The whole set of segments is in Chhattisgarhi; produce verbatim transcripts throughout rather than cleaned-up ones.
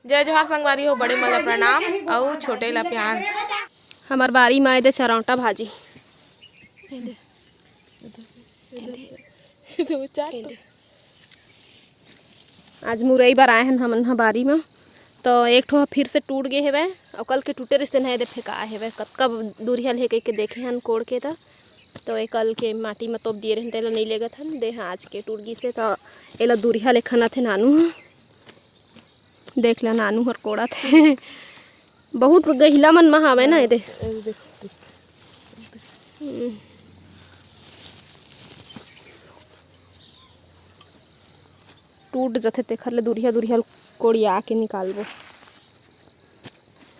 जय जोहार संगवारी हो, बड़े मन ला प्रणाम अउ छोटे ला प्यार। हमर बारी म एदे चरौंटा भाजी। एदे। एदे। आज मुरई बर आए हन हमन ह बारी म, तो एक ठो ह फिर से टूट गे हेवय, अउ कल के टूटे रिहिस तेन ह एदे फेंका हेवय। कतका दूरिहा ले हे कहिके देखे हन कोड़ के, त तो ए कल के माटी म तोप दिए रहेन, तेला नइ लेगत हन, दे ह आज के टूट गिसे, त एला दूरिहा ले खनत हे नानू ह। देख ला, नानू हर कोड़त हे। बहुत गहिला मन म हावय ना एदे। हम्म। टूट जथे, तेखर ले दुरिहा दुरिहा ल कोड़िया के निकालबो।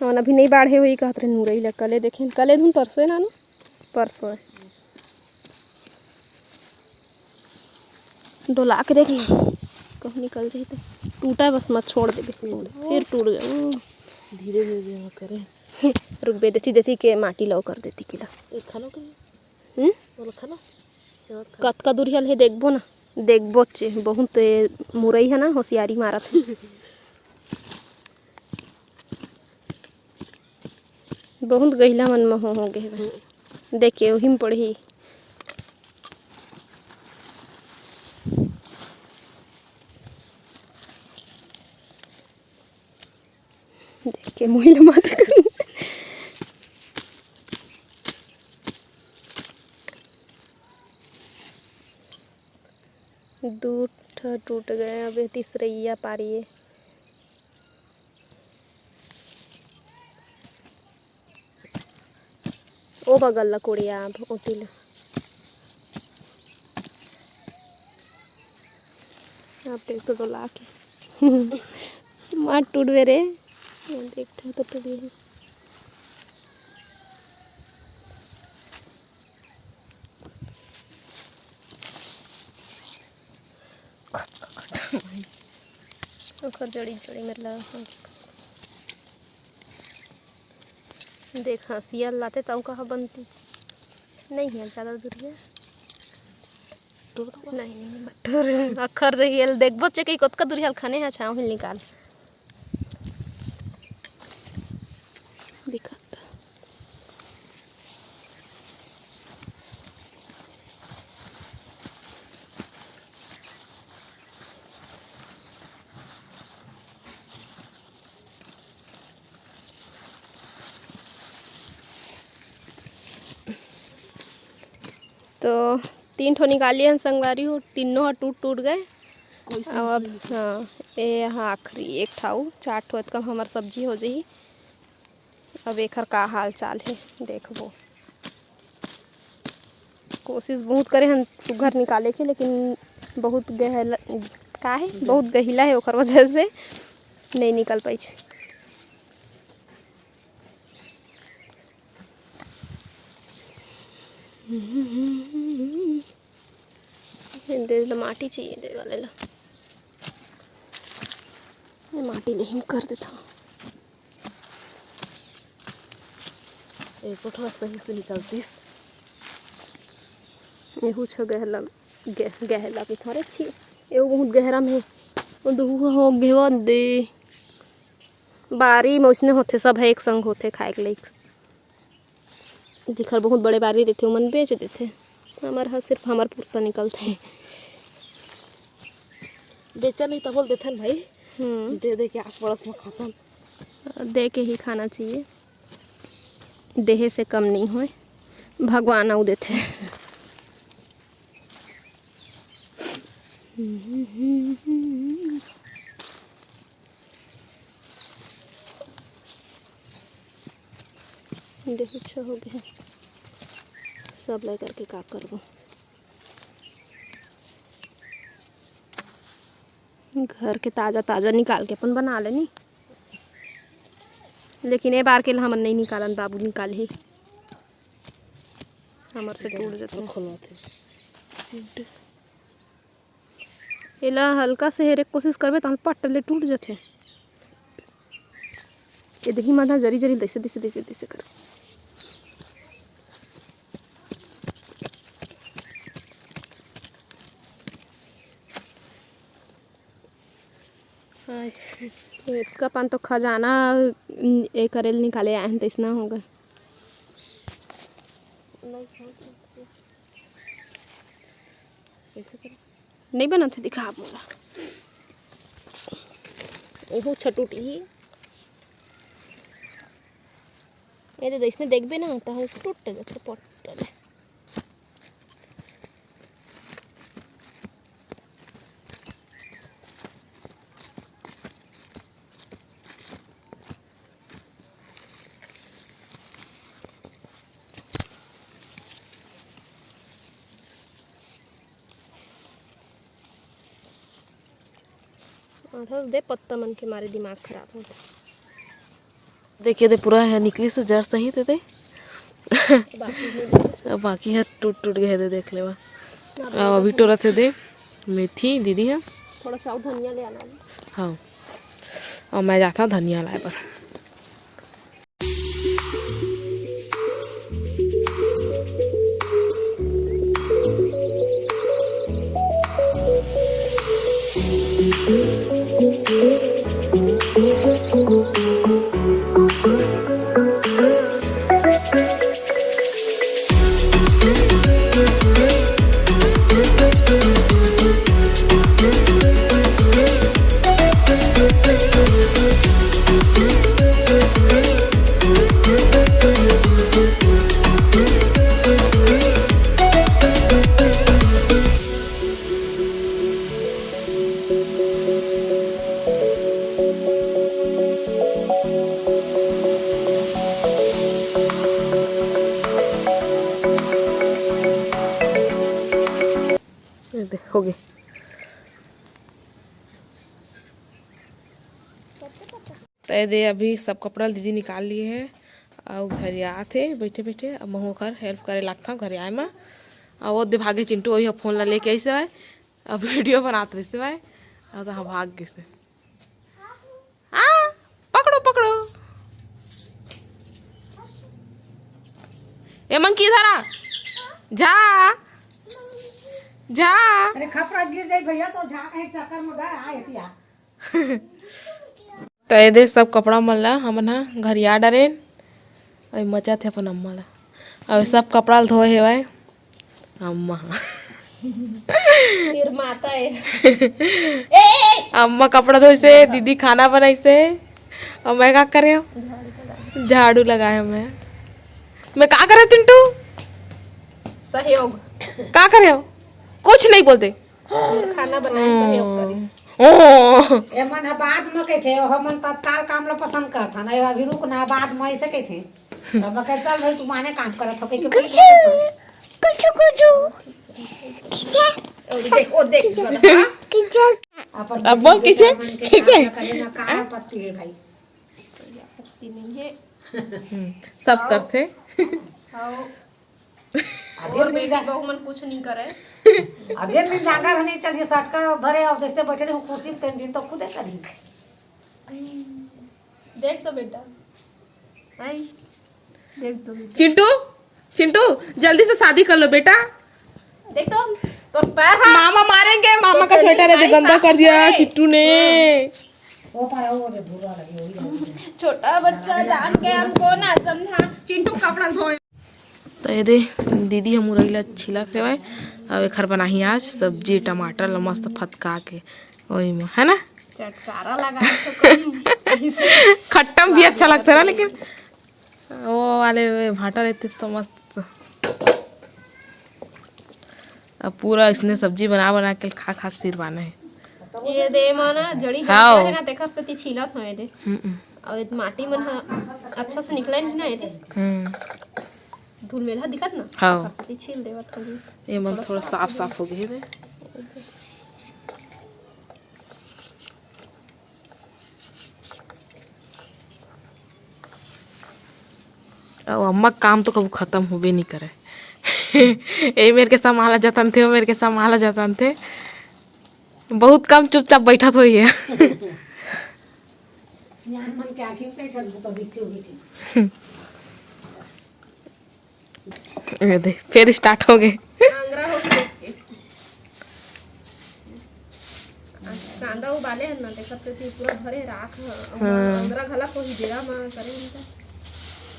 हमन अभी नइ बाढ़े होही कहत रहे मुरई ल, कले देखेन, कले धुन परसों ए नानू, परसों ए। डोला के देख ना, कहूँ निकल जाही त टूटा बस, मत छोड़ देबे। फिर टूट गया। धीरे धीरे देना करे। रुक बे, देती देती के माटी ला ओकर देती के ला। एक खानो के हम्म? ओला खाना? कतका दूरिहा ले हे देखबो ना, देखबो चे, बहुत ए, मुरई हे ना, होशियारी मारत हे। बहुत गहिला मन म हो, हो गे हवे। देख के ओही म पड़ही। देख के मुही ल मत कर। दू ठो टूट गए, अब तीसरइया पारी ए। ओ बगल ला कोड़िया, अब ओती ला। अब देख तो डोला के। मार टूटबे रे। देख ठा तो टूट गई। ओकर जड़ी जड़ी मेर लगा। देख, हंसिया लाते तऊ कहा बनती। नहीं है ज्यादा दूरिया। नहीं, नहीं, बटोर। अखर जही एल देखबो चे कई कोतका दूरिया ल खने है, छाव हिल निकाल। दिखत। तो तीन ठो निकाली हन संगवारी हो, तीनों ह टूट टूट गए। कोई अब, हाँ, ये ह आखिरी एक ठाऊ, चार ठो अतका हमर सब्जी हो जही। अब एखर का हाल चाल हे, देखबो। कोशिश बहुत करे हन सुग्घर निकाले के, लेकिन बहुत गहला, का हे, बहुत गहिला हे, ओकर वजह से नहीं निकल पाइस। दे ला माटी चाहिए, दे वाले ला। ये माटी ले ही कर देता हूँ। एको ठो सही से निकलतीस। एहू छ गहला, गह-, गहला के थारे छी। एहू बहुत गहरा में। ओ दुहू हो गेवा दे। बारी में उसने होथे, सब है एक संग होथे खाए के लायक। जेखर बहुत बड़े बारी रहिथे, ओमन बेच देथे। हमर ह सिर्फ हमर पुरता निकलथे। बेचा नहीं तो बोल देथन भाई। हम्म। दे दे के आस पड़ोस में खाथन। दे के ही खाना चाहिए, देहे से कम नहीं होए, भगवान अउ देथे। देखो, अच्छा हो गया, सब ले करके का करबो। घर के ताजा ताजा निकाल के अपन बना लेनी, लेकिन ए बार के ला हमन नहीं निकालन, बाबू निकाल ही, हमर से टूट जथे। खोलवाथे। एला हल्का से हेरे के कोशिश करबे, तहन पट ले टूट जथे। ए देही मादा जरी जरी दइसे, दइसे, दइसे, दइसे कर। हाय। एतका पान तो खजाना ए करे ले निकाले आए हन, तइसना होगे। कइसे कर? नइ बनत हे, दिखा मोला। ओहो छटुटी। ए दे, अइसने देखबे ना, त टूट जाथे पट ले। आधा दे पत्ता मन के मारे दिमाग खराब होथे। देखिए दे, पूरा हे निकलिस जड़ सहित हे दे। बाकी हे दे। अब बाकी हे टूट टूट गे हे दे, देख लेवा। अब अभी टोरत हे दे मेथी दीदी हे। थोड़ा सा अउ धनिया ले आना। हाँ, अब मैं जाथंव धनिया लाए बर। ये दे, हो गे। त ये दे, अभी सब कपड़ा ल दीदी निकाल लिए हे अउ घरे आत हे बइठे बइठे। अब महूँ ओकर help करे लागथंव घरे आए म। अउ वो दे भागे चिंटू, वही फोन ला लेके अइसे भाई, अब video बनात रहिसे भाई, अब तो हाँ भाग गिसे। आ, पकड़ो, पकड़ो। ए मंकी, इधर आ। जा। जा। अरे खपरा गिर जाई भैया, तो जा कहीं चक्कर में गए, आ एतिया। त ये दे सब कपड़ा मन ला हमन ह घरिया डरेन। अउ मचत हे अपन अम्मा ला। अउ सब कपड़ा ल धोए हेवय अम्मा ह। निर्माता है। ए, ए, ए! अम्मा कपड़ा धोइसे, दीदी खाना बनाइसे, अउ मैं का करे हंव? झाड़ू लगाए हंव मैं। मैं का करे हंव, चिंटू? सहयोग। का करे हंव? कुछ नहीं बोलते। खाना बनाए सहयोग करिस। ओ। एमन ह बाद म कहिथे, हमन तत्काल काम ल पसंद करथन। अभी रुक ना, बाद म अइसे कहिथे। तब मैं कहे, "चल भाई, तू माने काम करत हो," कहिके बैठ जाथे। कुछ, कुछ। किसे? ओ देख, ओ देख, किसे? किसे? अपन अब बोल, किसे? किसे? करे ना, का आपत्ति है भाई? आपत्ति नहीं है। हम्म, सब करथे। हाँ। अभी और बेटी बहू मन कुछ नहीं करे। अभी दिन जाकर नहीं चलिए, सटका धरे और जैसे बैठे रहे कुर्सी, तीन दिन तो खुदे करी। देख तो बेटा, आई, देख तो बेटा। चिंटू, चिंटू, जल्दी से शादी कर लो बेटा। देख तो, तोर पैर हा। मामा मारेंगे, मामा का स्वेटर है, गंदा कर दिया चिंटू ने। वो पारा वो दे धुरवा लगी, वही लगी। छोटा बच्चा जान के हमको ना समझा। चिंटू कपड़ा धोए। त ये दे, दीदी ह मुरई ला छिलत हेवय, अउ एखर बनाही आज सब्जी, टमाटर ला मस्त फतका के ओही म, है ना? चटकारा लगा तो कम। खट्टम भी अच्छा लगता है ना, लेकिन वो वाले भाटा रहते तो मस्त। अब पूरा इसने सब्जी बना बना के खा खा के सिर बाना है। ये दे मन जड़ी हाँ। जाता है ना, तेखर सेती छीलत हवे दे। हम्म। अउ ये माटी मन ह अच्छा से निकले नहीं ना, ये दे। हम्म। धूल मेल ह दिखत ना, हाँ। तेखर सेती छील देवत हवे। ये मन थोड़ा साफ साफ हो गए दे। अउ अम्मा के काम तो कभू खतम होबे नहीं करे। ए मेर के संभाला जतन थे, ओ मेर के संभाला जतन थे। बहुत कम चुपचाप बैठत होई है। सियान मन के आँखी में कई ठन भूत दिखथे, उही ठन। ये दे, फिर start हो गए। आंगरा हो गए। कांदा उबाले हन ना, तेकर सेती पूरा भरे राख ह। हाँ। अंदरा घला कोही बेरा म करे हन त।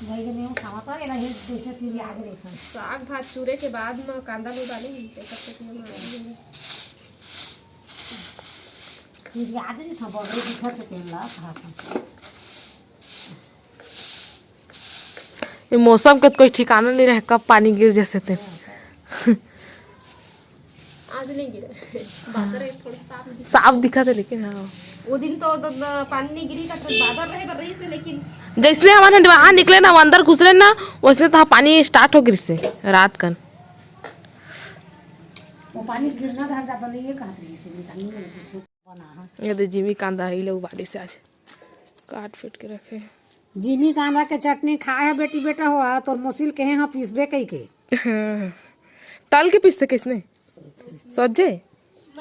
भाई के नेहू खावा त, एला हे जैसे तिरिया दे रहिथन। साग भात चूरे के बाद म कांदा ल उबाले हन, तेकर सेती हम आगे हन। तिरिया दे रहिथन, बगरे दिखत हे तेन ला खाथन। ये मौसम के तो कोई ठिकाना नहीं रहे, कब पानी गिर जैसे ते। आज नहीं गिरा। बादर है, थोड़ा साफ दिख- साफ दिखा थे, लेकिन हाँ। वो दिन तो द-, द-, पानी नहीं गिरी का, तो बादर रहे बर रही से, लेकिन जैसने हमन ह बाहर निकले ना, वो अंदर घुसरे ना, वैसने तो पानी start हो गिर से रात कन। वो पानी गिरना धर जाता नहीं, ये कहत रही से, नहीं, नहीं, कुछ बना है। ये दे जिमी कांदा है, ले उबाली से आज काट पीट के रखे। जिमी कांदा के चटनी खाए है बेटी बेटा हो, आ तोर मोसिल कहे हाँ पीसबे कही के। हाँ। तल के पीसते किसने? सोचे।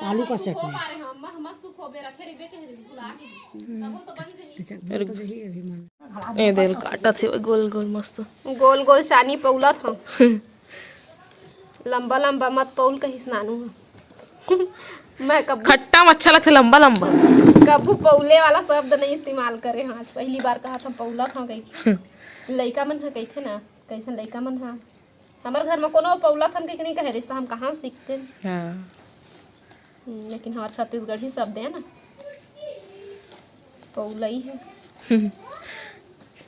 आलू का चटनी। ए देल काटत हे गोल गोल मस्त। गोल गोल चानी पौलत हूँ। लंबा लंबा मत पौल कहिस नानू ह। मैं कब खट्टा म अच्छा लगथे लंबा लंबा। कभू पौले वाला शब्द नहीं इस्तेमाल करे हूँ, आज पहली बार कहा था पौला था कही। लइका मन ह कहिथे ना, कैसन लइका मन ह। हमर घर म कोनो पौला थन कहिके नहीं कहे रहिस, त हम कहाँ सीखते? हाँ। हम्म, लेकिन हमार छत्तीसगढ़ी शब्द है ना, पौलई है।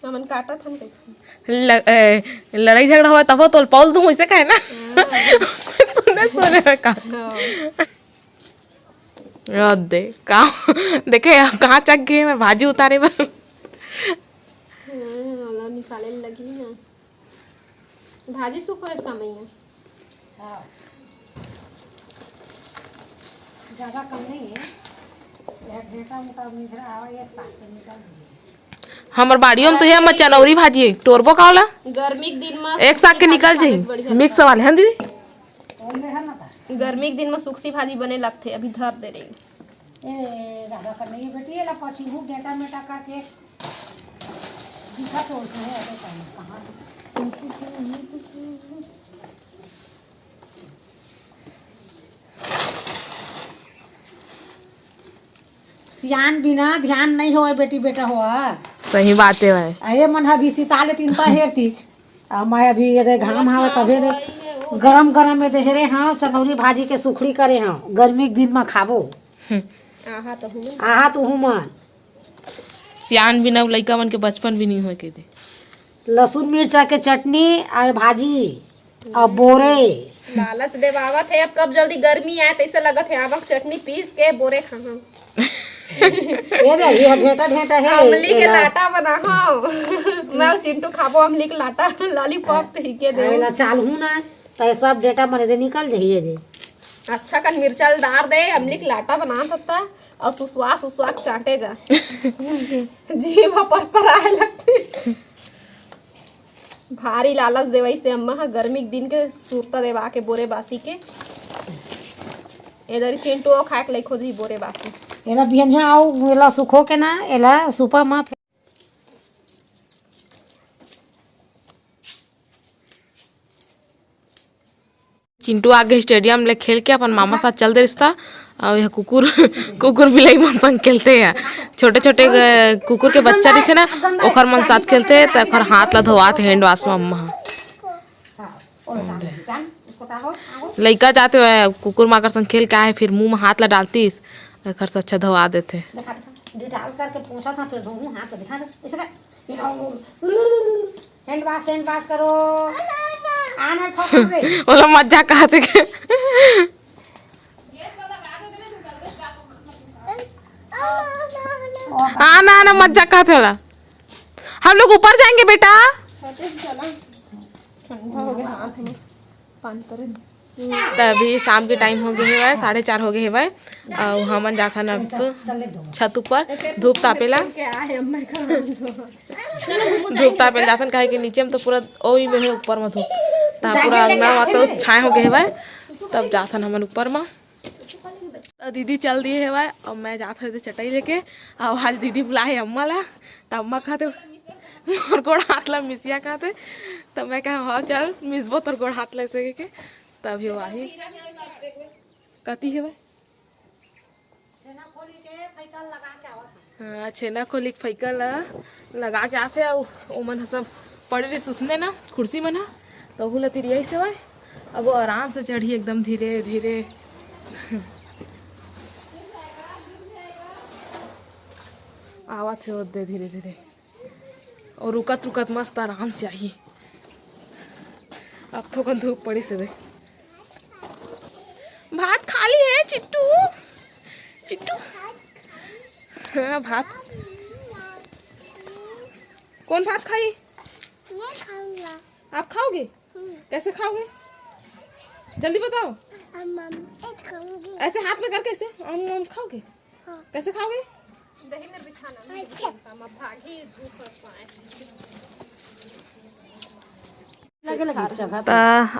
हमन काटत हन कइसे? ल-, ए, लड़ाई झगड़ा होय तभो तोल पौल दूं, वैसे कहे ना। हाँ। सुने, सुने में का। हाँ। रख दे, का, देखे, कहाँ चक गए मैं भाजी उतारे बर। हम्म, वाला निकाले लगी ना। भाजी सुखवाए का मैया? हाँ। ज्यादा कम नहीं है। यह घेटा उटा मिझरा आवा, एक साथ के निकल गई। हमर बाड़ियों में तो है, मैं चनौरी भाजी है, टोरबो का वाला? गर्मी के दिन में एक साग के निकल जाही, बढ़िया mix वाले, हैं दीदी? ओले है ना ता? गर्मी के दिन में सुक्सी भाजी बने लगथे, अभी धर दे रही। ए, ज्यादा कर नहीं है बेटी, ये ला पछी हूँ, डेटा मेटा करके दिखा छोड़ के है, ऐसे करना, कहाँ? सियान बिना ध्यान नहीं होए बेटी बेटा होआ। सही बात है भाई। अरे मन अभी सीता ले तीन पा हेरतीच। आ मैं अभी ये दे घाम हवा तभे दे गरम गरम में दे हेरे हाँ चनौरी भाजी के सुखड़ी करे हाँ गर्मी के दिन में खाबो। हम्म। आहा तो हुमन। आहा तो हुमन। सियान बिना लइका मन के बचपन भी नहीं होए के दे। लहसुन मिर्चा के चटनी और भाजी। अब बोरे। लालच देवावत है, अब कब जल्दी गर्मी आए, तैसे लगत है, आवक चटनी पीस के बोरे खाहा। ये दे, ये ढेटा, ढेटा है, अमली के ये ला। लाटा बनाहा। मैं और चिंटू खाबो अमली के लाटा, lollipop तो ही के दे। अरे ला, चाल हूँ ना, तो ये सब डेटा मने दे निकल जाइए जी। अच्छा कन मिर्चा डार दे, अमली के लाटा बना थत्ता, और सुसवा, सुसवा के चाटे जा। जीभ पर पर आए लगती। भारी लालच देवई से अम्मा ह गर्मी के दिन के सुरता देवा के बोरे बासी के। ए दरी चिंटू ओ खाए के लइक हो जही बोरे बासी। एला बिहनिया आऊ, एला सुखो के ना, एला सुपा म चिंटू आगे stadium ले खेल के अपन मामा साथ चल दे रिश्ता। अउ यह कुकुर, कुकुर बिलाई मन संग खेलते हैं। छोटे छोटे, अ, कुकुर के बच्चा रहिथे ना, ओकर मन साथ खेलते, त ओकर हाथ ला धोवात hand wash म अम्मा ह। लइका जाते हुए कुकुर माकर संग खेल के आए, फिर मुंह म हाथ ला डालतीस, एकर से अच्छा धोवा देथे। Dettol करके पोंछा था, फिर धोहूं हाथ, दिखा दे, ऐसे कर। Hand wash, hand wash करो। आना, थोड़ा रे। ओला मजाक कहत हे के? आना, आना, मजाक कहत हे ओला। हम लोग ऊपर जाएंगे बेटा। छत पे चला। ठंडा हो गया हाथ में। पानी करे। त अभी शाम के time हो गए हेवय, साढ़े चार हो गए हेवय, अउ हमन जाथन अब तो छत ऊपर धूप तापे ला। धूप तापे ला जाथन, काहे कि नीचे में तो पूरा ओई में हे, ऊपर में धूप, त पूरा अंगना में तो छाए हो गए हेवय। तब जाथन हमन ऊपर में। त दीदी चल दिए हेवय, अब मैं जात हवे चटाई लेके। अब आज दीदी बुलाए हे अम्मा ला, त अम्मा कहत हे, "मोर गोड़ हाथ ला मिसिया," कहत हे। त मैं कहा, "हाँ, चल, मिसबो तोर गोड़ हाथ ला," ऐसे कहिके। तभी वो आही। कती हेवय? हाँ, छेना खोली के फइका ला लगा के आथे, अउ ओमन ह सब पड़े रहिस उसने ना, कुर्सी मन ह, त ओहू ला तिरियाइस हवय। अब वो आराम से चढ़ही एकदम धीरे धीरे। आवत हे ओदे धीरे धीरे, अउ रुकत रुकत मस्त आराम से आही। अब थोकन धूप पड़िस हे दे। भात खा ली है चिट्टू? चिट्टू, हाँ, भात। कौन भात खाई? मैं खाऊंगा। आप खाओगे? हम्म। कैसे खाओगे? जल्दी बताओ। हम, हम एक खाऊंगी। ऐसे हाथ में करके ऐसे हम, हम खाओगे? हाँ। कैसे खाओगे? दही में बिछाना, नहीं अच्छा। बिछाना, भागी धूप और पानी। लगे लगे चघत। त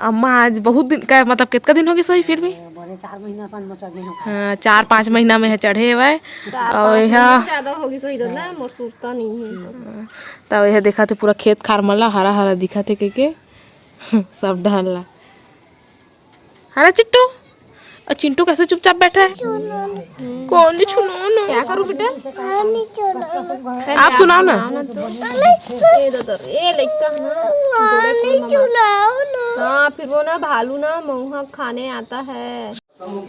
अम्मा आज बहुत दिन का, मतलब, कितना दिन हो गया सही फिर भी? बड़े चार महीना सन में चढ़े हो। हाँ, चार पाँच महीना में है चढ़े हुए। चार और पाँच यह महीना ज्यादा होगी सही तो ना, मोर सुरता नहीं है। तब यह देखा थे पूरा खेत खार मन ला हरा हरा दिखा थे के, के सब डहर ला। है ना चिट्टू? और चिंटू कैसे चुपचाप बैठा है? कौन नहीं सुनाओ ना? क्या करूँ बेटा? आप सुनाओ ना। ये दो, दो, ये लइका है ना, गोड़े पे ममा। हाँ, फिर वो ना भालू ना मऊहा खाने आता है।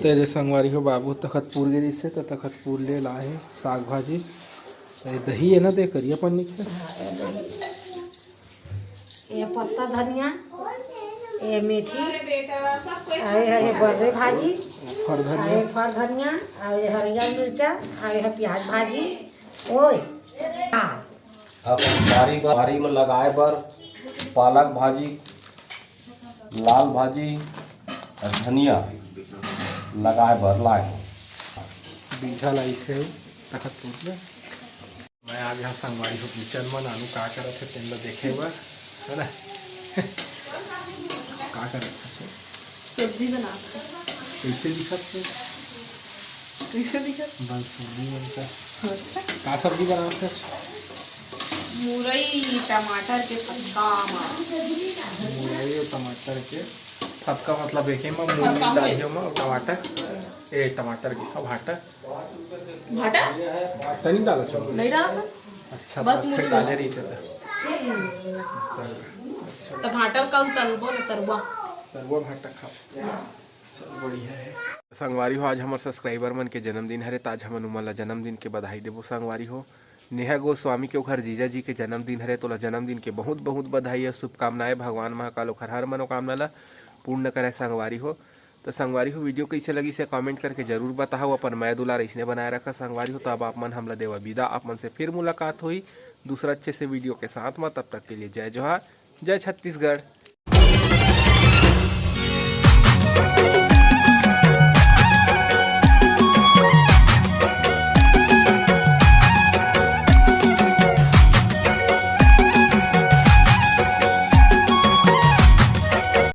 तेरे संगवारी हो बाबू तखतपुर गे रिसे त तखतपुर ले लाए हे साग भाजी। ये दही है ना, ते करिया पन्नी के। ये पत्ता धनिया, ये मेथी, अउ ये हरे बर्रे भाजी, फर धनिया। अउ ये फर धनिया, अउ ये हरियर मिर्चा, अउ ये प्याज भाजी। ओए, हाँ। अब बारी, बारी में लगाए बर पालक भाजी, लाल भाजी अउ धनिया लगाए बर लाए हो। बीजा लाइस हे तखतपुर ले। मैं आ गया संगवारी हो किचन में, नानू का करत हे तेन ला देखे बर, है ना? का करत हे? सब्जी बनात हे। कैसे दिखत हे? कैसे दिखत? बंसुरी मन का। अच्छा। का सब्जी बनात हे? मुरई टमाटर के फतका मा। मुरई और टमाटर के फतका, मतलब एके मा मुरई फतका में। डालियो मा और टमाटर, ए, टमाटर के, हाँ, भाटा। भाटा? भाटा नहीं डाला चलो। नहीं डाला था? अच्छा, बस तो मुरई फिर डाले बस। रही था। हम्म। चल। तो भाटा का तलबो न तरुआ। तरुआ भाटा खाओ। चल, बढ़िया है। संगवारी हो, आज हमर सब्सक्राइबर मन के जन्मदिन हरे, त आज हमन उमन ला जन्मदिन के बधाई देबो। संगवारी हो, नेहा गोस्वामी के ओखर जीजा जी के जन्मदिन हरे, तोला जन्मदिन के बहुत बहुत बधाई अउ शुभकामनाएं। भगवान महाकाल ओखर हर मनोकामना ला पूर्ण करे संगवारी हो। तो संगवारी हो, वीडियो कैसे लगिस हे कमेंट करके जरूर बताओ। अपन मया दुलार इसने बनाए रखा संगवारी हो। तो अब आप मन हमला देवा विदा, आप मन से फिर मुलाकात होई दूसरा अच्छे से वीडियो के साथ में। तब तक के लिए जय जोहार, जय छत्तीसगढ़।